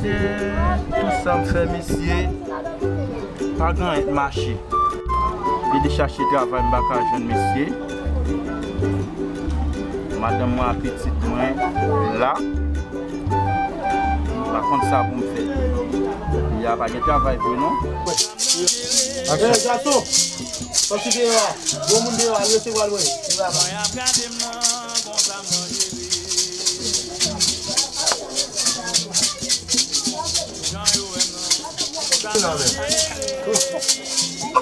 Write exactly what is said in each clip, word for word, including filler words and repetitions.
Tout sa m fè, mesye, pa gen anyen k mache. Vide chache travay, m pa ka jwenn, mesye. Madanm mwen ak pitit mwen la. M pa konn sa pou m fè. Ya pa gen travay vre non. Hey, gason, sòti deyò a. Gwo moun deyò a, al resevwa l mwen.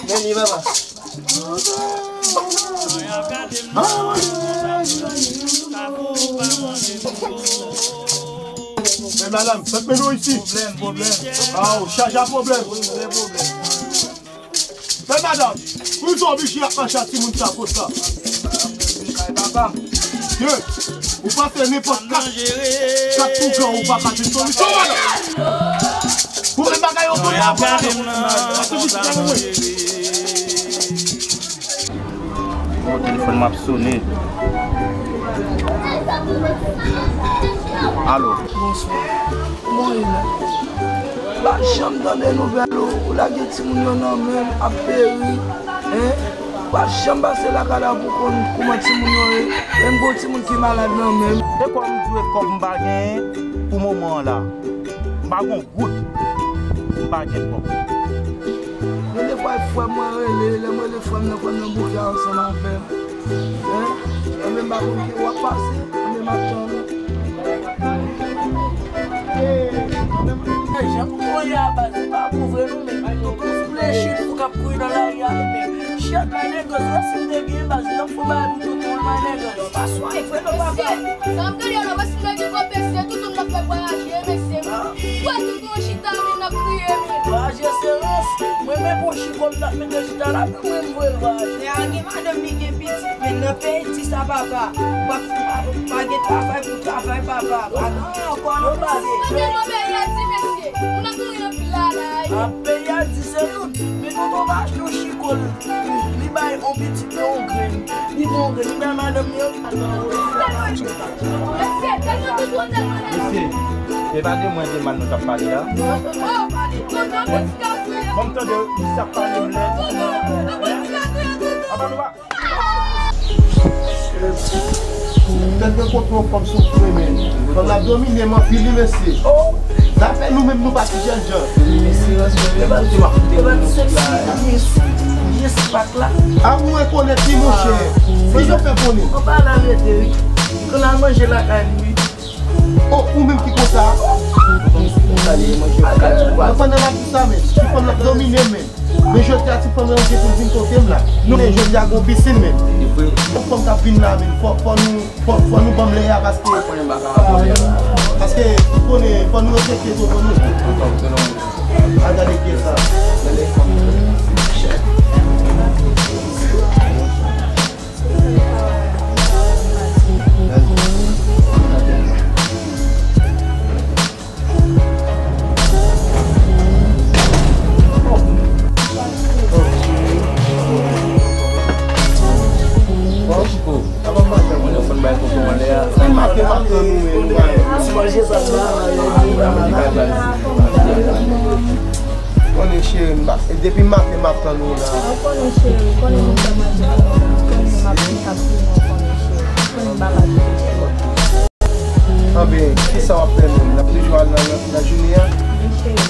Men li, papa. Men madanm, fèk men nou isi. Pwoblèm, pwoblèm. Aw, chaj a pwoblèm. Wi, vre pwoblèm. Men madanm, pou yon oblije ap mache ak timoun sa konsa. Ay, papa. Ke, ou panse nenpòt kat, kat tougan ou pa ka jwenn solisyon, madanm? Pou menm bagay yo konnen avan, madanm. Ap toujou fè mwen. Bon, telefòn m ap sonnen. Alo. Bonswa. Kòman w ye la? M pa janm tande nouvèl ou. Ou lage timoun yo nan men m, ap peri. Hein? Ou pa janm pase lakay la pou konn kòman timoun yo ye. Menm gon timoun ki malad nan men m. Se kòb m dwe, kòb m pa genyen pou moman an la. M pa gon goud. M pa gen kòb. Gen defwa frè mwen rele, lè m rele frè m nan, frè m nan bouke ansanm avè m. Hein? Mwen menm m pa konn ki w ap pase, mwen menm m ap tann ou. Jan pou kounye a baz, li pa bon vre non, men toutou foule chit pou k ap kouri nan lari a, men chèk la nègès, wè si m te gen baz, m t ap fè bagay pou toutou, m pa nègès. Yo pa swa, e vre non, papa. Mesye, sa m gade la, wè si m te gen kòb, mesye, toutou m t ap fè vwayaje, mesye. Wè toutou chita, men n ap kriye, men. Vwayaje se rans, mwen menm bon chiko m t ap mete chita la, mwen m voye l vwayaje. Nèg la gen madanm, li gen pitit, men nan peyi di sa papa, pa, pa, pa gen travay pou travay papa, pa gen ankò nan pase. Mwen gen nan peyi a di mesye, moun ap mouri anpil la la. A peyi a di se youn, men tonton ta achte yon chiko, li bay yon pitit li yon grenn, li pran yon grenn, li bay madanm li yon. Mesye, e pa de mwen de mal nou t ap pale la. Bon, m tande, misye ap pale m lè. Apa nou pa. Tèt mwen kontre yon fanm soufri, men fanm la domine m anpil, wi, mesye. Zafè nou menm, nou pa ti jènjan. Mesye, respè, mesye. Epa ti seksi, yes, yes, pak la. A ou rekonèt li, monchè. Kijan w fè konnen? An pa la rete, wi. Li konn al manje lakay li, wi. Oh, ou menm ki konsa? Mwen pandan la pou sa, men ti fanm nan domine m, men. Men jodi a, ti fanm nan gen pou l vin kote m la. Men jodi a, gon pisin, men. Yon fanm k ap vin la, men. Fò, fò nou, fò, fò nou ban m lè a, paske, paske, ou konnen, fò nou respekte tonton nou. Al gade ki sa. Konnen cheri m, depi maten m ap tann ou la. Ou konnen cheri, ou konnen moun fè manje pou mwen, ou konnen m ap vin ap vini, ou konnen cheri, ou konnen m pa ka kite cheri. Anben, kisa w ap fè menm? N ap toujou al nan, nan, nan jounen an? Wi, cheri.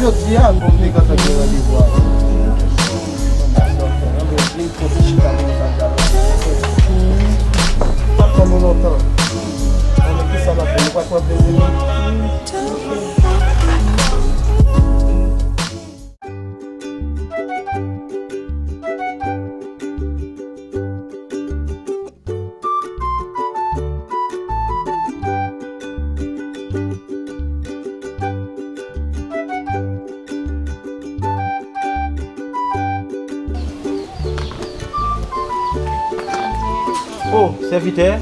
Jodi a, bon, m te gentan gen randevou avè w. Anben, vin fè yon ti chita pou nou ka dialoge. M p ap tann ou lontan. Anben, kisa n ap fè? Nou pral pran plezi nou? Oh, sèvitè. Oh,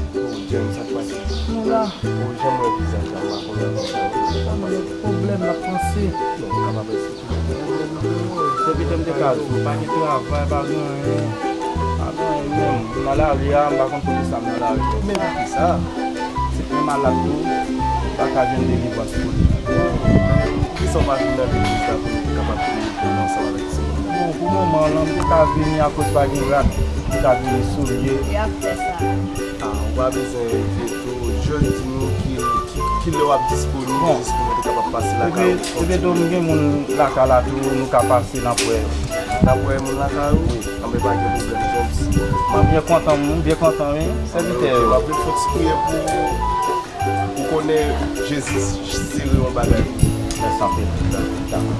James, sa k pase? Nou la. Oh, jan m wè vizaj la, m pa konnen ankò. Sa mwen gen pwoblèm la panse. Non, ou kapab rete. Sèvitè, m te ka di w, pa gen travay, pa gen anyen. Pa gen anyen menm. M nan lari a, m pa konn poukisa m nan lari a. Men poukisa? Se pou malad tou. Pa ka jwenn delivrans pou li. Poukisa w pa vin nan legliz la pou nou te kapab priye pou nou ansanm avèk timoun nan? Bon, pou moman lan, m te ka vini akoz pa gen rad, m te ka vini souliye. Y ap fè sa. Ah, ou pa bezwen enkyete w. Jis di nou ki, ki, ki lè w ap disponib, bon, jis pou nou te kapab pase lakay ou. Epe, epe tou, m gen moun lakay la tou, nou ka pase, n ap wè. N ap wè moun lakay ou? Wi. Anben, pa gen pwoblèm, James. M byen kontan, m byen kontan, wi. Sèvitè yo. W ap vin fè ti priyè pou ou. Ou konnen Jezi sere yon bagay. Mèsi anpil. Dakò.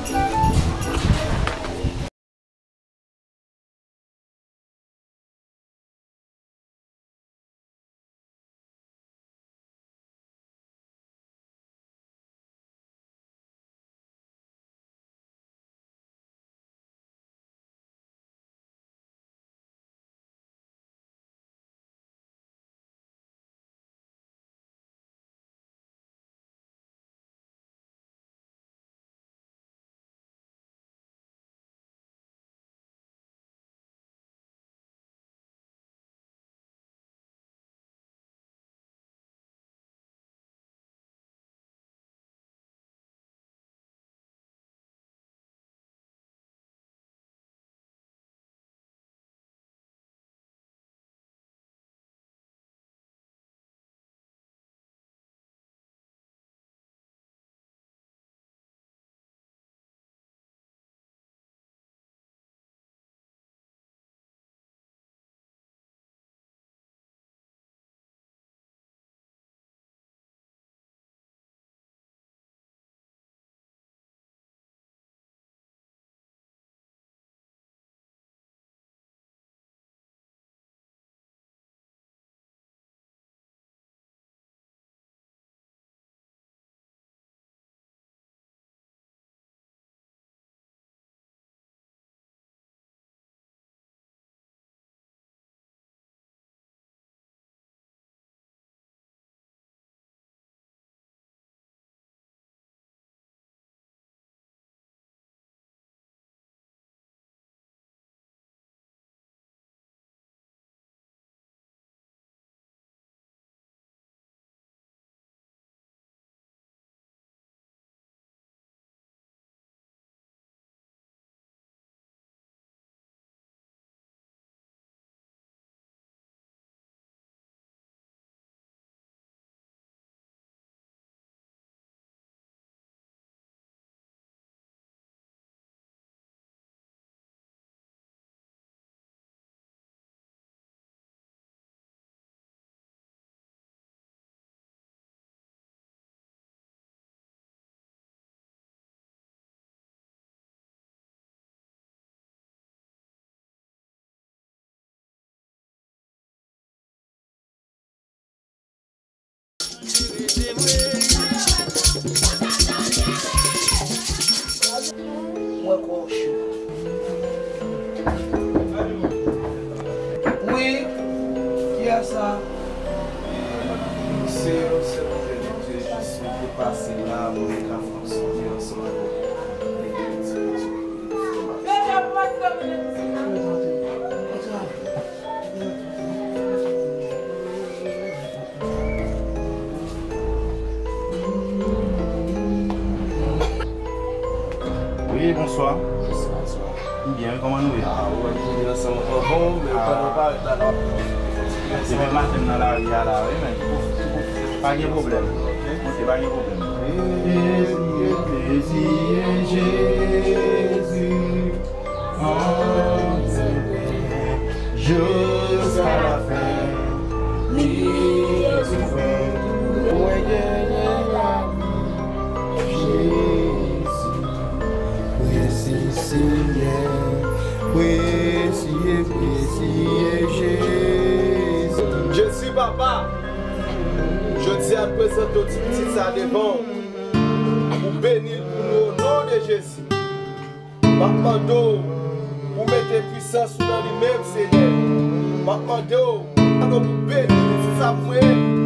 Mwen kwè w cho. Wi, kiyès sa? Se yon sèvitè Bondye, jis nou te pase la pou nou ka fè yon sonje ansanm avèk nou. Wi, bonswa. Bonswa. M byen, wi, kòman nou ye? Ah, ou wè nou vin ansanm ankò, men pandan w parèt la, nou ap... Depi maten m nan lari a la, wi, men pa gen pwoblèm. Ok, pa gen pwoblèm. Plezi, plezi, Jezi. Jiska lafen, li soufè pou mwen genyen lavi. Jezi, presi Senyè, presi, presi Jezi. Jezi, Papa, jodi a, m prezante w ti pitit sa devan w, pou beni l pou nou, o non de Jezi. M ap mande w pou mete pwisans ou nan li menm, Senyè. M ap mande w pou beni li, se sa pou mwen.